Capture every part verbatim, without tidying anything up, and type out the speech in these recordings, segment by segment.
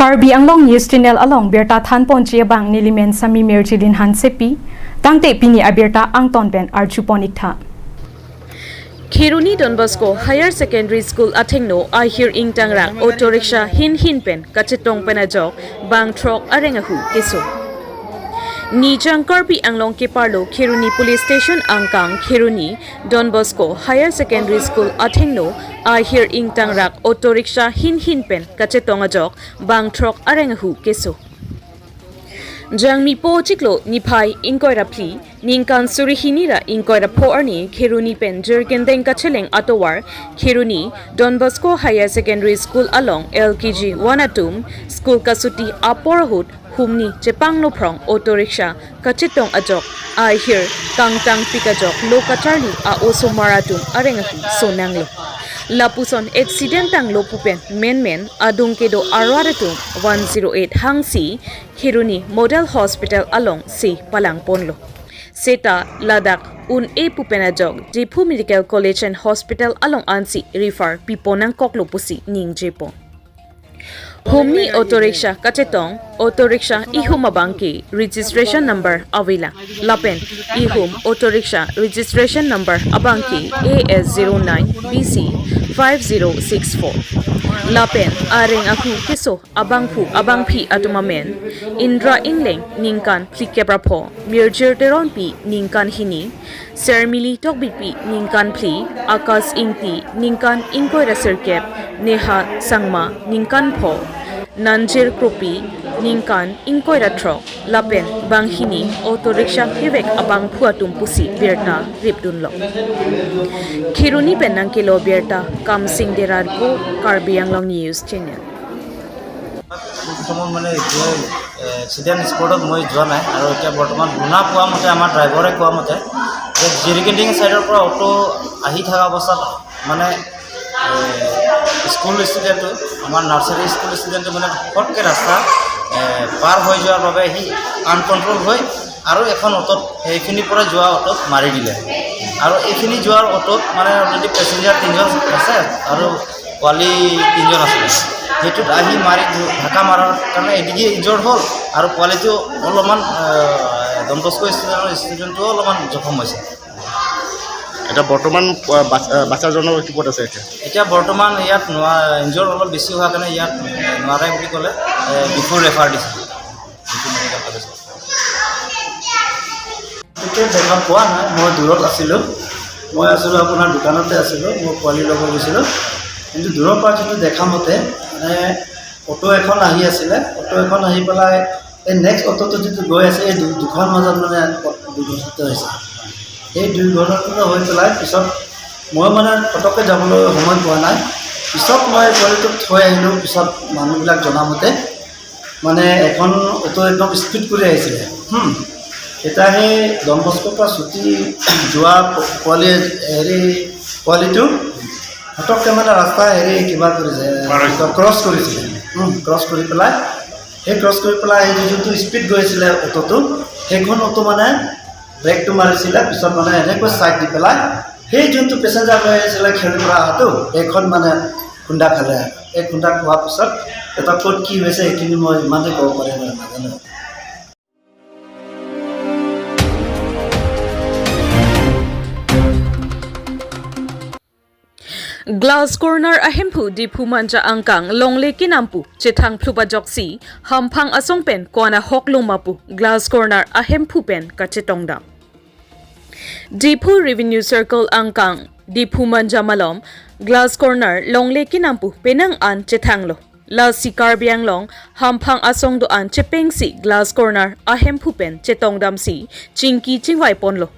Karbi Anglong News Channel along birta thanponji abang nelimen Sami Mirjilin Hansepi, tangte pini abirta angton pen arjupon iktha. Kheroni Don Bosco Higher Secondary School athengno ahir ingtangrak auto rickshaw hinhin pen kachetong pen ajok bang throk areng ahu keso. Nijang Karbi Anglong keparlo Kheroni Police Station angkang Kheroni Don Bosco Higher Secondary School athengno ahir ingtangrak auto rickshaw hinhin pen kachetong ajok bang throk areng ahu keso. Jangmi po chiklo niphai ingkoi ra phli, ningkan suri hini ra ingkoi ra pho arni Kheroni pen Jirikindeng kacheleng atovar Kheroni Don Bosco Higher Secondary School along L K G one atum school kasuti apor ahut humni chepangno phrong auto rickshaw kachetong ajok ahir kangtangpik ajok lo kacharli a-osomar atum areng ahu sonanglo. Lapuson accident tanglo pu pen menmen adung kedo arwar atum one zero eight hangsi Kheroni Model Hospital alongsi palangponlo. Seta ladak un-e pu pen ajok Diphu Medical College and Hospital along ansi refer piponangkoklo pusi ningjepon. Humni auto rickshaw kachetong, auto rickshaw ihum abangke registration number avelang. Lapen ihum auto rickshaw registration number abangke A S zero nine B C five zero six four. Lapen areng ahu keso abangphu abangphi atum amen Indra Ingleng ningkan phlikep ra pho, Mirjir Teronpi ningkan hini, Sermili Tokbipi ningkan phli, Akash Ingti ningkan ingkoi ra sirkep, Neha Sangma ningkan pho, Nanjir Kropi ningkan ingkoi ra throk, lapen banghini auto rickshaw kevek abangphu atum pusi birta ripdunlo. Kheroni pen nangkelo birta Kamsing Dera report, Karbi Anglong News Channel. বৰ্তমান মানে এতিয়াই, এ, এক্সিডেণ্ট স্পটত মই যোৱা নাই আৰু এতিয়া বৰ্তমান শুনা পোৱা মতে, আমাৰ ড্ৰাইভাৰে কোৱা মতে যে জিৰিকেণ্ডিং ছাইডৰ পৰা অটো আহি থকা অৱস্থাত মানে, এ, স্কুল ষ্টুডেণ্টটো, আমাৰ নাৰ্চাৰী স্কুল ষ্টুডেণ্টটো মানে ফটকৈ ৰাস্তা, এ, পাৰ হৈ যোৱাৰ বাবে সি আনকণ্ট্ৰল হৈ আৰু এখন অটোত, সেইখিনিৰ পৰা যোৱা অটোত মাৰি দিলে। আৰু এইখিনি যোৱাৰ অটোত মানে অলৰেডি পেচেঞ্জাৰ তিনিজন আছে আৰু পোৱালি তিনিজন আছিলে। সেইটোত আহি মাৰি ধ-, ঢাকা মাৰাৰ কাৰণে এদিকে ইনজৰ্ড হ'ল আৰু পোৱালিটো অলপমান, আহ, ডন বস্কো ষ্টুডেণ্টৰ ষ্টুডেণ্টটো অলপমান জখম হৈছে। এতিয়া বৰ্তমান, আহ, বাচ-, আহ, বাচ্ছাজনৰ কি ক'ত আছে এতিয়া? এতিয়া বৰ্তমান ইয়াত নোৱা-, ইনজৰ্ড অলপ বেছি হোৱাৰ কাৰণে ইয়াত, এ, নোৱাৰে বুলি ক'লে, এ, ডিফু ৰেফাৰ দিছে। তেতিয়া দেখা পোৱা নাই, মই দূৰত আছিলোঁ। মই আছিলোঁ আপোনাৰ দোকানতে আছিলোঁ, মোৰ পোৱালি ল'ব গৈছিলোঁ। কিন্তু দূৰৰ পৰা যিটো দেখা মতে, মানে, অটো এখন আহি আছিলে, অটো এখন আহি পেলাই এই নেক্সট অটোটো যিটো গৈ আছে, এই দু-, দুখন মাজত মানে দুৰ্ঘটনা হৈছে। সেই দুৰ্ঘটনা হৈ পেলাই পিছত মই মানে ফটককৈ যাবলৈ সময় পোৱা নাই। পিছত মই পোৱালিটোক থৈ আহিলোঁ, পিছত মানুহবিলাক জনা মতে মানে এখন অটো একদম স্পীড কৰি আহিছিলে। হুম। এতিয়া সেই ডন বস্কোৰ পৰা ছুটি যোৱা প-, পোৱালি, হেৰি, পোৱালিটো ফটককৈ মানে ৰাস্তা হেৰি কিবা কৰিছে, পাৰ হৈছে। ক্ৰছ কৰিছিলে। হুম, ক্ৰছ কৰি পেলাই, সেই ক্ৰছ কৰি পেলাই সেই যোনটো স্পীড গৈ আছিলে অটোটো, সেইখন অটো মানে ব্ৰেকটো মাৰিছিলে, পিছত মানে এনেকৈ ছাইড দি পেলাই সেই যোনটো পেচেঞ্জাৰ লৈ আহিছিলে খেলিৰ পৰা অহাটো, সেইখন মানে খুন্দা খালে। এই খুন্দা খোৱাৰ পিছত এটা ক'ত কি হৈছে সেইখিনি মই ইমানেই ক'ব পাৰিম আৰু নাজানো। Glass Corner ahemphu Diphu Manja angkang longle kenam pu chethang phlup ajoksi hamphang asong pen ko-an ahok loma pu Glass Corner ahemphu pen kachetongdam. Diphu Revenue Circle angkang Diphu Manja malom Glass Corner longle kenam pu penang an chethanglo. Lasi Karbi Anglong hamphang asong do-an chepengsi Glass Corner ahemphu pen chetongdamsi chingki chingvai ponlo.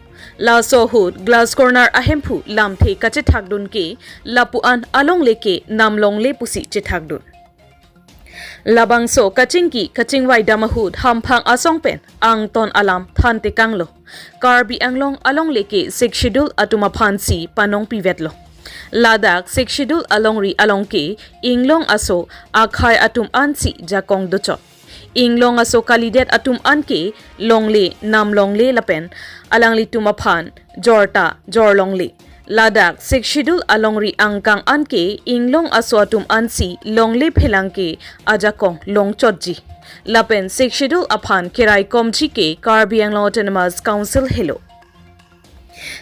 Laso ahut Glass Corner ahemphu lamthe kachethakdun ke lapu-an alongle ke nam longle pusi chethakdun. Labangso kachingki kachingvai dam ahut hamphang asong pen angton alam thantekanglo. Karbi Anglong alongle ke Sixth Schedule atum aphansi panong pivetlo. Ladak Sixth Schedule alongri along ke inglong aso akhei atum ansi jakong dochot. Inglong aso kalidet atum an ke longle, nam longle lapen alanglitum aphan jorta, jor longle. Ladak Sixth Schedule alongri angkang anke inglong aso atum ansi longle phelang ke ajakong longchotji. Lapen Sixth Schedule aphan keraikomji ke Karbi Anglong Autonomous Council helo.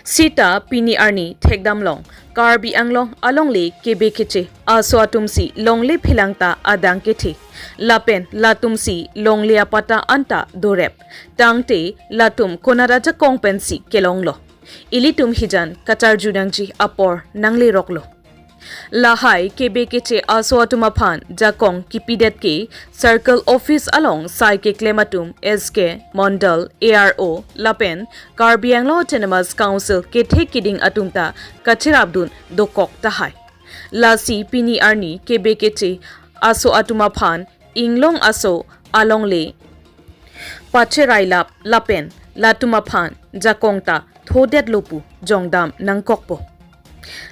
Sita pini arni thekdamlong Karbi Anglong alongle kebe keche aso atumsi longle phelang ta adang kethe. Lapen latumsi longle apatta anta dorep. Tangte latum konat ajakong pensi kelonglo. Ilitum hijan kacharju nangji apor nangleroklo. Lahai kebe keche aso atum aphan jakong kipidet ke Circle Office along sai keklem atum S K Mondal, A R O lapen Karbi Anglong Autonomous Council kethek kiding atum ta kacherapdun dokok tahai. Lasi pini arni kebe keche aso atum aphan inglong aso alongle pacherailap lapen latum aphan jakong ta thodetlo pu jongdam nangkokpo.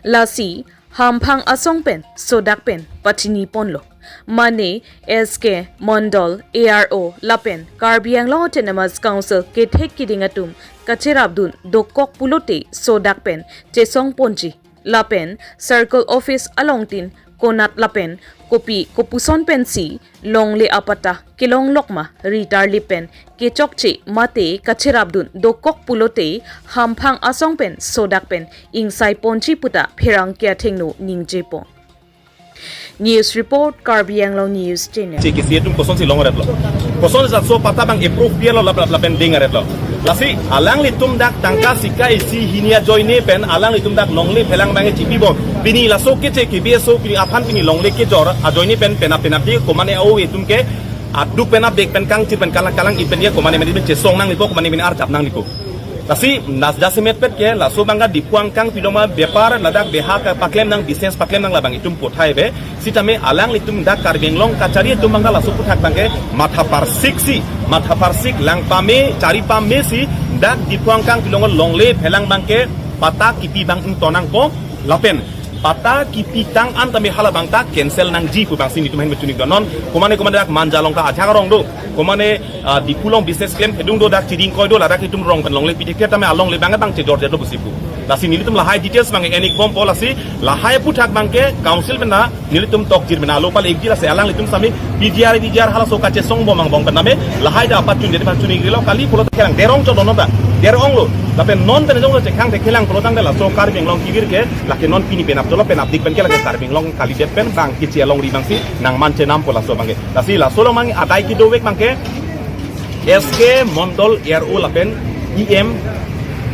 Lasi hamphang asong pen sodak pen pachiniponlo. Mane S K Mondal, A R O lapen Karbi Anglong Autonomous Council kethek kiding atum kacherapdun dokok pulote sodak pen chesongponji. Lapen Circle Office alongtin konat lapen kopi kopuson pensi longle apatta kelonglok ma ritarlip pen kechokche mate kacherapdun dokok pulote hamphang asong pen sodak pen ingsaiponji puta pherangke athengno ningjepon. News report, Karbi Anglong News Channel. Che kesi atum kosonsi longretlo. Kosonsi laso patta abang approve pialo lap lap lapen ding aretlo. Lasi alanglitum dak tangka sika isi hini ajoine pen alanglitum dak longle phelang abang chipibom. Pini laso keche kebe aso pini aphan pini longle kejor ajoine pen penap penapdi komane a-o atum ke aduk pen abek pen kangchir pen kalang kalang ipen dia komane mane pen chesong nanglipo komane mane arjap nanglipo. Lasi nas jasemet pet ke laso abang ke Diphu angkang pidoma bepar ladak beha kepaklem nang business paklem nang labang itum puthai be. Sitame alanglitum dak Karbi Anglong kachari atum abang ke laso aphuthak abang ke matha parsik si, matha parsik lang pame, chari pame si dak Diphu angkang pilong longle phelang abang ke patta kipi abang ingtonangpo lapen patta kipitang an tame hala abang ta cancel nangji pu abang si nelitum ahin pachuningdon non. Komane komane dak Manja along ta ajak arong do. Komane, ah, Diphu along business klem kedung do dak chiding koi do ladak itum rong pen longle pithek tame alongle abang abang chejor jedo pusi pu. Lasi nelitum lahai details abang enik bompo lasi lahai aphuthak abang ke council pen na nelitum tokjir pen alo pal ekjir ase alanglitum sami P G R, P G R halaso kachesongbom angbong pen name lahai dak apachun jadi pachun igrilo kali pulo ta kelang derong chodon ta derong lo. Lapen non pen jonglo chekhang te kelang pulo tangte laso Karbi Anglong kivir ke lake non pini penap cholo penap dik pen ke lake Karbi Anglong kalidet pen abang keche alongri abang si nangman chenampo laso abang ke. Lasi laso along abang adai kedovek abang ke S K Mondal A R O lapen E M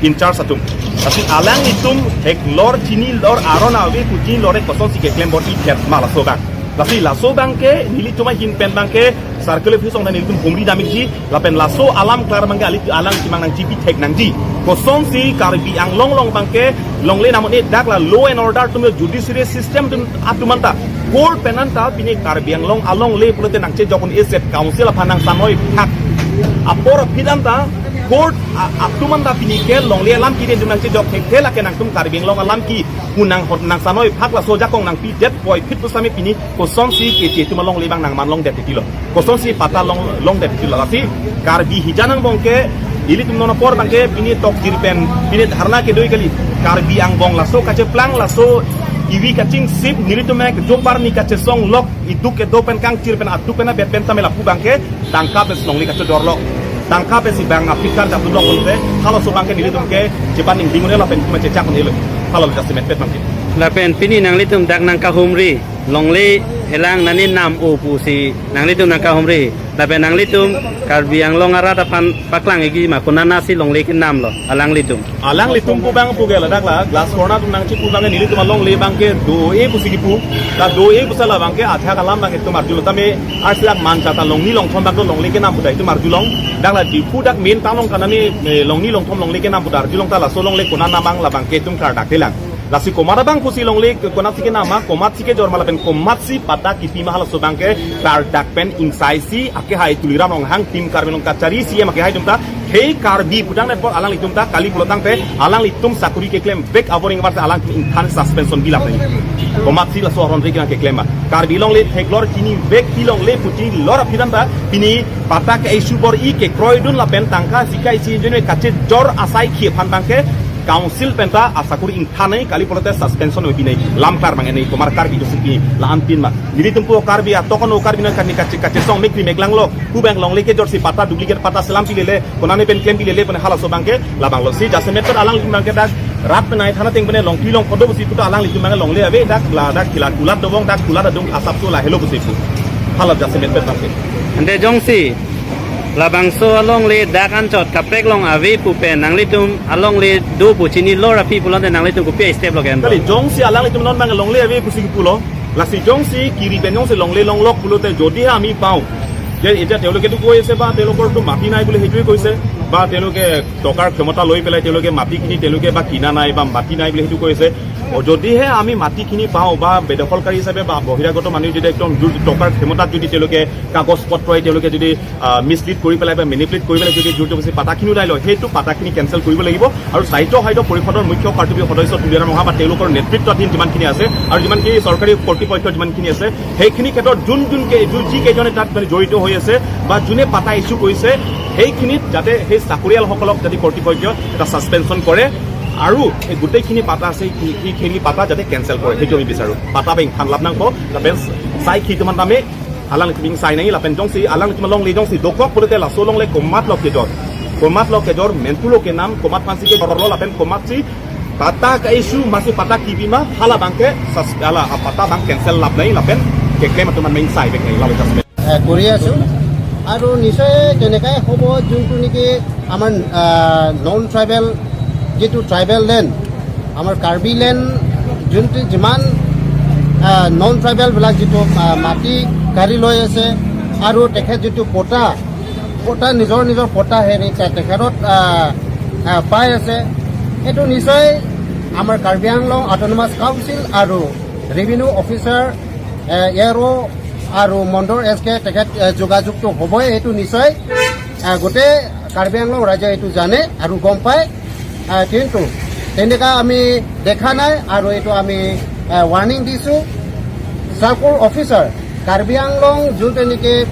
in charge atum. Lasi alanglitum theklor chinilor aron ave kuchinilor kosonsi keklem bor-i phet ma laso abang. Lasi laso abang ke nelitum ahin pen abang ke Circle Office along ta nelitum humri damikji lapen laso alam klar abang ke alit alang chimang nangji pithek nangji. Kosonsi Karbi Anglong along abang ke longle namone dak la law and order atum judiciary system atum atum anta court pen anta pini Karbi Anglong alongle pulote nangchejok un-e set council aphan nangsanoi phak. Apor aphi anta court a- atum anta pini ke longle alam kiri atum nangchejok thekthe lake nangtum Karbi Anglong alam ki pu nanghot nangsanoi phak laso ajakong nangpidet puvoiphit pusitame pini kosonsi keche atum alongle abang nangman longdet titilo. Kosonsi patta long longdet titilo lasi Karbi hijan angbong ke ilitum non apor abang ke pini tokjir pen pini dharna kedo kali. Karbi angbong laso kacheplang laso ivi kachingsip nelitum ek jopar ni kachesong lok iduk kedo pen kangchir pen aduk pen abet pen tame lapu abang ke tangka pen si longle kachojorlo. Tangka pensi abang aplikar jap lok pon te halaso abang ke nelitum ke chepan ning ding un-elo pen kuma chechak un-elo. Halo jasemet pet abang ke. Lapen pini nanglitum dak nangkahumri longle phelang nani nam-o pusi nanglitum nangkahumri. Lapen nanglitum Karbi Anglong arat aphan paklang ikji ma konatnasi longle kenamlo alanglitum. Alanglitum pu abang pu ke ladak la glass corner atum nangchipu abang ke nelitum alongle abang ke do-e pusi kipu. La do-e pusi la abang ke athak alam abang itum arjulong tame arsi dak Manja ta longni longthom abang do longle kenam pu ta itum arjulong. Dak la Diphu dak main town along kanani, eh, longni longthom longle kenam pu ta arjulong ta laso longle konatna abang la abang ke itum klardak thelang. Lasi komat abang pusi longle ke- konatsi kenam ma, komatsi kejor ma lapen komatsi patta kipi ma halaso abang ke klardak pen ingsaisi akehai Tuliram Ronghang team Karbi Anglong kachari C E M akehai atum ta khei Karbi putangdet apot alanglitum ta kali pulo tangte alanglitum sakuri keklem vek abor ingvar ta alangtum ingthan suspension bilap nai. Komatsi laso aron ri kelang keklem ma. Karbi longle theklor chinivek pi longle pu chinilor aphi anta pini patta ke issue bor-i kekroidun lapen tangka sika isi jene kachejor asai khei aphan abang ke Council pen ta asakuri ingthan nangji, kali pulote suspension oi pinangji, lam klar mang-en nangji, komat Karbi do siki la-an pin ma. Nelitum pu Karbi atok ano Karbi nang kani kache kache song mekri meklanglo, pu abang longle kejor si patta duplicate patta selam pilele, konane pen klem pilele pen halaso abangke, labanglo si jasemet pen alanglitum abangke dak rat penai thana ateng pen longpi longpho do pusi puta alanglitum abangke longle ave, dak la dak kilat kulat dobom, dak kulat adung asap tu lahelo pusi pu. Hala jasemet pen abangke. Ante jongsi labangso alongle dak anchot kaprek along ave pu pen nanglitum alongle do pu chinilo ra pi pulote nanglitum kopi step lo ke-en? Kali, jongsi alanglitum non abang longle ave pusi kipulo, lasi jongsi kiri pen jongsi longle longlok pulote যদি হে আমি পাওঁ যে এতিয়া তেওঁলোকেতো কৈ আছে বা তেওঁলোকৰতো মাটি নাই বুলি সেইটোৱে কৈছে, বা তেওঁলোকে টকাৰ ক্ষমতা লৈ পেলাই তেওঁলোকে মাটিখিনি তেওঁলোকে বা কিনা নাই বা মাটি নাই বুলি সেইটো কৈছে। অ, যদিহে আমি মাটিখিনি পাওঁ বা বেদখলকাৰী হিচাপে বা বহিৰাগত মানুহ যদি একদম জোৰ টকাৰ ক্ষমতাত যদি তেওঁলোকে কাগজ পত্ৰই তেওঁলোকে যদি মিছলিড কৰি পেলাই বা মেনিপুলেট কৰি পেলাই যদি জোৰ জবৰদস্তি পাতাখিনি ওলাই লয়, সেইটো পাতাখিনি কেঞ্চেল কৰিব লাগিব। আৰু স্বায়ত্তশাসিত পৰিষদৰ মুখ্য কাৰ্যবাহী সদস্য তুলিৰাম ৰংহাং বা তেওঁলোকৰ নেতৃত্বাধীন যিমানখিনি আছে আৰু যিমানখিনি চৰকাৰী কৰ্তৃপক্ষ যিমানখিনি আছে, সেইখিনি ক্ষেত্ৰত যোন যোন কে- যোন যিকেইজনে তাত মানে জড়িত হৈ আছে বা যোনে পাতা ইছ্যু কৰিছে, সেইখিনিত যাতে সেই চাকৰিয়ালসকলক যাতে কৰ্তৃপক্ষই এটা ছাছপেনশ্যন কৰে আৰু এই গোটেইখিনি পাতা আছে, সেই- সেইখিনি পাতা যাতে কেঞ্চেল কৰে, সেইটো আমি বিচাৰোঁ। পাতা বেংক ফান লাভ নাংক, lapen sai khi teman tame alanglitum sai nangji, lapen jongsi alanglitum alongle jongsi dokok pulote laso alongle komat lo kejor, komat lo kejor, mentu lo kenam, komat aphansi kejor lo, lapen komatsi পাতা কা ইছ্যু মাসে পাতা কি বিমা hala abangke sas- hala, ah, পাতা abang cancel লাভ নাই, lapen keklem atum an main sai bek nangji, lalu jas. এ, কৰি আছো। আৰু নিশ্চয় তেনেকাই হ'ব, যোনটো নেকি আমাৰ, আ, নন ট্ৰাইবেল, যিটো ট্ৰাইবেল লেণ্ড, আমাৰ কাৰ্বি লেণ্ড, যোনটো যিমান, আ, নন ট্ৰাইবেলবিলাক যিটো, আ, মাটি কাঢ়ি লৈ আছে আৰু তেখেত যিটো পটা, পটা, নিজৰ নিজৰ পটা হেৰি তে- তেখেতত, আ, আ, পাই আছে, এইটো নিশ্চয় আমাৰ কাৰ্বি আংলং অট'নমাছ কাউন্সিল আৰু ৰেভিনিউ অফিচাৰ, এ, এ আৰ অ' আৰু মণ্ডল এছ কে তেখেত, এ, যোগাযোগটো হ'বই, এইটো নিশ্চয়, এ, গোটেই কাৰ্বি আংলং ৰাইজে এইটো জানে আৰু গম পায়। এ, কিন্তু তেনেকা আমি দেখা নাই আৰু এইটো আমি, এ, ৱাৰ্ণিং দিছোঁ। চাৰ্কল অফিচাৰ কাৰ্বি আংলং যোনটো নেকি, এ,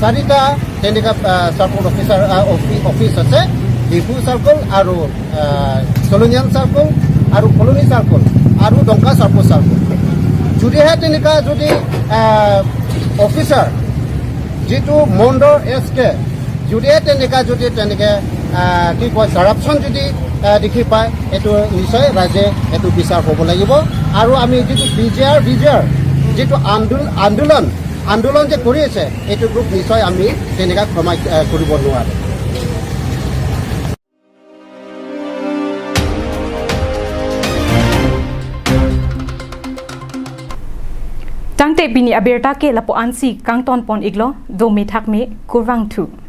চাৰিটা তেনেকা, এ, চাৰ্কল অফিচাৰ, এ, অফি- অফিচ আছে, ডিফু চাৰ্কল আৰু, এ, চলনিয়ান চাৰ্কল আৰু কলনী চাৰ্কল আৰু ডংকা চাৰ্কল চাৰ্কল। যদিহে তেনেকা যদি, এ, অফিচাৰ যিটো মণ্ডল এছ কে, যদিহে তেনেকা যদি তেনেকে, আ, কি কয়, কাৰাপশ্যন যদি, আ, দেখি পায়, এইটো নিশ্চয় ৰাইজে এইটো বিচাৰ হ'ব লাগিব। আৰু আমি যিটো B J R, B J R যিটো আন্দোল- আন্দোলন, আন্দোলন যে কৰি আছে, এইটো গ্ৰুপ নিশ্চয় আমি তেনেকা ক্ষমা, আ, কৰিব নোৱাৰোঁ। Tangte pini abirta ke lapu-ansi kangton pon iklo, dome thakme, kurvangthu.